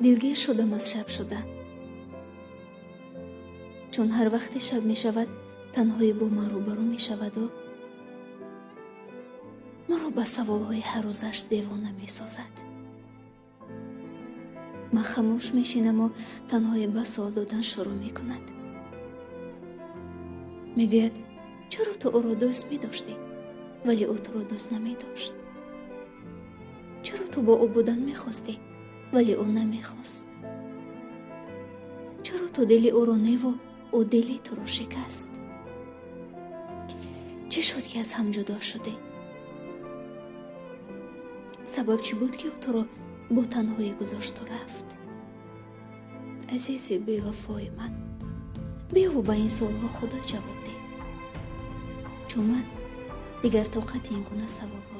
Дилгир шудам аз шаб шудан, чун ҳар вақте шаб мешавад, танҳоӣ бо ман рӯбарӯ мешаваду маро ба саволҳои ҳаррӯзаш девона месозад. Ман хамӯш мешинаму танҳоӣ ба суол додан шурӯъ мекунад. Мегӯяд, чаро ту ӯро дӯст медоштӣ, вале ӯ туро дӯст намедошт? Чаро ту бо ӯ будан мехостӣ, вале ӯ намехост? Чаро ту дили ӯро неву ӯ дили туро шикаст? Чӣ шуд, ки аз ҳам ҷудо шудед? Сабаб чӣ буд, ки ӯ туро бо танҳоӣ гузошту рафт? Азизи бевафои ман, биёву ба ин суолҳо худат ҷавоб деҳ, чун ман дигар тоқати ин гуна саволҳо